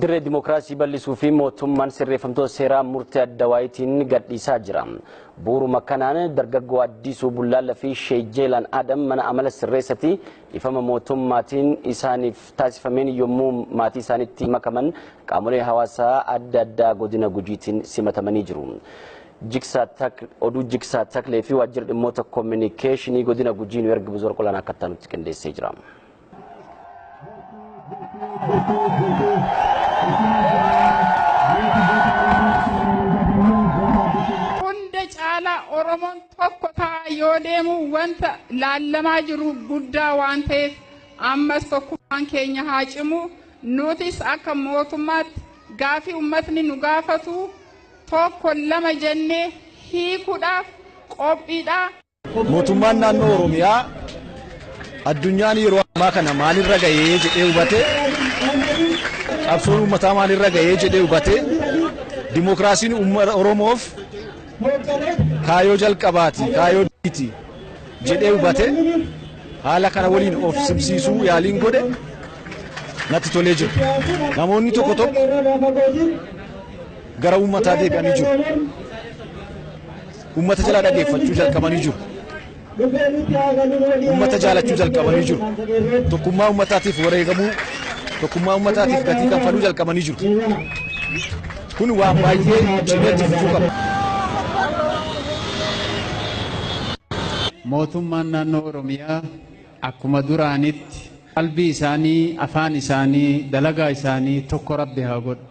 Dirree dimookiraasii bal'isuu fi mootummaan sirreeffamtoota seeraa murtee adda waayitiin gadhiisaa jira. Bu'uuruma kanaan dargaggoo Addisuu Bullaallaa fi Sheejeelaan Adam mana amala sirreessatti ifama mootummaatiin isaaniif taasifameen yommuu maatii isaaniitti makaman qaamolee hawaasaa adda addaa godina Gujiitiin simatamanii jiru. Oduu Jigsaa Taklee fi waajjira dhimmoota koominikeeshinii godina Gujii nu erga Buzoor Qolaan akka nutti qindeessee jira. Hunda caalaa Oromoon tokko ta'a yoo deemu wanta laallamaa jiru guddaa waan ta'eef ammas tokkummaan keenya haa cimu. Nutis akka mootummaatti gaafii uummatni nu gaafatu tokko lama jennee hiikuudhaaf qophiidha. Mootummaan naannoo Oromiyaa addunyaan yeroo ammaa kana maalirra ga'ee jedhee hubate, qabsoon uummataa maalirra ga'ee jedhee hubate, dimookiraasiin uummata Oromoof kaayoo jalqabaati, kaayoo diiti jedhee hubate, haala kana waliin of simsiisuu yaaliin godhe natti tolee jira. Namoonni tokko tokko gara uummataa deebi'anii jiru. Uummata jalaa dhageeffachuu jalqabanii jiru. Uummata jaalachuu jalqabanii jiru. Tokkummaa uummataatiif wareegamuu, tokkummaa uummataatiif gatii kanfaluu jalqabanii jiru. Kun waan baay'ee cimee itti fufuu qaba. Mootummaan naannoo Oromiyaa akkuma duraanitti qalbii isaanii, afaan isaanii, dalagaa isaanii tokko Rabbi haa godhu.